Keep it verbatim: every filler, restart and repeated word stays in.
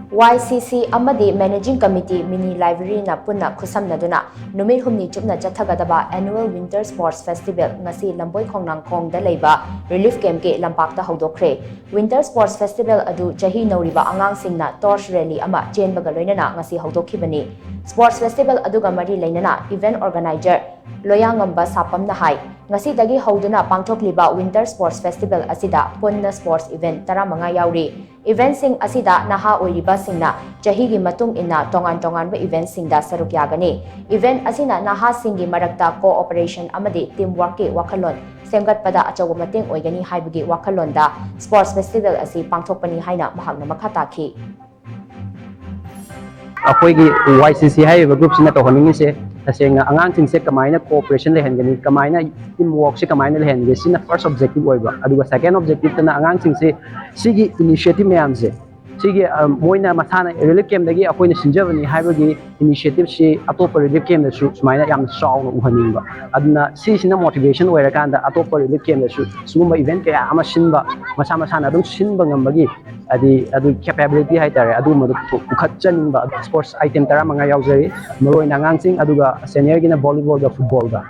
ꯋꯥꯏ ꯁꯤ ꯁꯤ ꯑꯃꯗꯤ Managing Committee Mini Library ꯅ ꯄꯨꯟꯅ ꯈꯨꯠꯁꯝꯅꯗꯨꯅ ꯅꯨꯃꯤꯠ ꯍꯨꯝꯅꯤ ꯆꯨꯞꯅ ꯆꯠꯊꯒꯗꯕ Annual Winter Sports Festival ꯉꯁꯤ ꯂꯝꯕꯣꯏ ꯈꯣꯡꯅꯥꯡꯈꯣꯡꯗ ꯂꯩꯕ Relief Camp ꯀꯤ ꯂꯝꯄꯥꯛꯇ ꯍꯧꯗꯣꯛꯈ꯭ꯔꯦ꯫ Winter Sports Festival ꯑꯗꯨ ꯆꯍꯤ ꯅꯧꯔꯤꯕ ꯑꯉꯥꯡꯁꯤꯡꯅ torch rally ꯑꯃ ꯆꯦꯟꯕꯒ ꯂꯣꯏꯅꯅ ꯉꯁꯤ ꯍꯧꯗꯣꯛꯈꯤꯕꯅꯤ꯫ Sports Festival ꯑꯗꯨꯒ ꯃꯔꯤ ꯂꯩꯅꯅ event organizer ꯂꯣꯌꯥꯉꯝꯕ ꯁꯥꯄꯝꯅ ꯍꯥꯏ, ꯉꯁꯤꯗꯒꯤ ꯍꯧꯗꯨꯅ ꯄꯥꯡꯊꯣꯛꯂꯤꯕ Winter Sports Festival ꯑꯁꯤꯗ ꯄꯨꯟꯅ sports event ꯇꯔꯥꯃꯉꯥ ꯌꯥꯎꯔꯤ꯫ Event ꯁꯤꯡ ꯑꯁꯤꯗ ꯅꯍꯥ ꯑꯣꯏꯔꯤꯕꯁꯤꯡꯅ ꯆꯍꯤꯒꯤ ꯃꯇꯨꯡ ꯏꯟꯅ ꯇꯣꯉꯥꯟ ꯇꯣꯉꯥꯟꯕ event ꯁꯤꯡꯗ ꯁꯔꯨꯛ ꯌꯥꯒꯅꯤ꯫ Event ꯑꯁꯤꯅ ꯅꯍꯥꯁꯤꯡꯒꯤ ꯃꯔꯛꯇ cooperation ꯑꯃꯗꯤ team work ꯀꯤ ꯋꯥꯈꯜꯂꯣꯟ ꯁꯦꯝꯒꯠꯄꯗ ꯑꯆꯧꯕ ꯃꯇꯦꯡ ꯑꯣꯏꯒꯅꯤ ꯍꯥꯏꯕꯒꯤ ꯋꯥꯈꯜꯂꯣꯟꯗ Sports Festival ꯑꯁꯤ ꯄꯥꯡꯊꯣꯛꯄꯅꯤ ꯍꯥꯏꯅ ꯃꯍꯥꯛꯅ ꯃꯈꯥ ꯇꯥꯈꯤ꯫ ꯑꯩꯈꯣꯏꯒꯤ ꯋꯥꯏ ꯁꯤ ꯁꯤ ꯍꯥꯏꯔꯤꯕ group ꯁꯤꯅ ꯇꯧꯍꯟꯅꯤꯡꯉꯤꯁꯦ, ꯇꯁꯦꯡꯅ ꯑꯉꯥꯡꯁꯤꯡꯁꯦ ꯀꯃꯥꯏꯅ cooperation ꯂꯩꯍꯟꯒꯅꯤ, ꯀꯃꯥꯏꯅ team work ꯁꯦ ꯀꯃꯥꯏꯅ ꯂꯩꯍꯟꯒꯦ, ꯁꯤꯅ first objective ꯑꯣꯏꯕ꯫ ꯑꯗꯨꯒ second objective ꯇꯅ ꯑꯉꯥꯡꯁꯤꯡꯁꯦ ꯁꯤꯒꯤ initiative ꯃꯌꯥꯝꯁꯦ, ꯁꯤꯒꯤ ꯑ, ꯃꯣꯏꯅ ꯃꯁꯥꯅ relief camp ꯇꯒꯤ ꯑꯩꯈꯣꯏꯅ ꯁꯤꯟꯖꯕꯅꯤ ꯍꯥꯏꯕꯒꯤ initiative ꯁꯤ ꯑꯇꯣꯞꯄ relief camp ꯇꯁꯨ ꯁꯨꯃꯥꯏꯅ ꯌꯥꯝꯅ ꯆꯥꯎꯅ ꯎꯍꯟꯅꯤꯡꯕ꯫ ꯑꯗꯨꯅ ꯁꯤꯁꯤꯅ motivation ꯑꯣꯏꯔꯀꯥꯟꯗ ꯑꯇꯣꯞꯄ relief camp ꯇꯁꯨ ꯁꯤꯒꯨꯝꯕ event ꯀꯌꯥ ꯑꯃ ꯁꯤꯟꯕ, ꯃꯁꯥ ꯃꯁꯥꯅ ꯑꯗꯨꯝ ꯁꯤꯟꯕ ꯉꯝꯕꯒꯤ ꯍꯥꯏꯗꯤ ꯑꯗꯨ capability ꯍꯥꯏꯇꯥꯔꯦ, ꯑꯗꯨꯒꯨꯝꯕꯗꯣ ꯄꯨ-, ꯄꯨꯈꯠꯆꯅꯤꯡꯕ꯫ Sports item ꯇꯔꯥꯃꯉꯥ ꯌꯥꯎꯖꯔꯤ, ꯃꯔꯨꯑꯣꯏꯅ ꯑꯉꯥꯡꯁꯤꯡ, ꯑꯗꯨꯒ senior ꯒꯤꯅ volleyball ꯒ football ꯒ꯫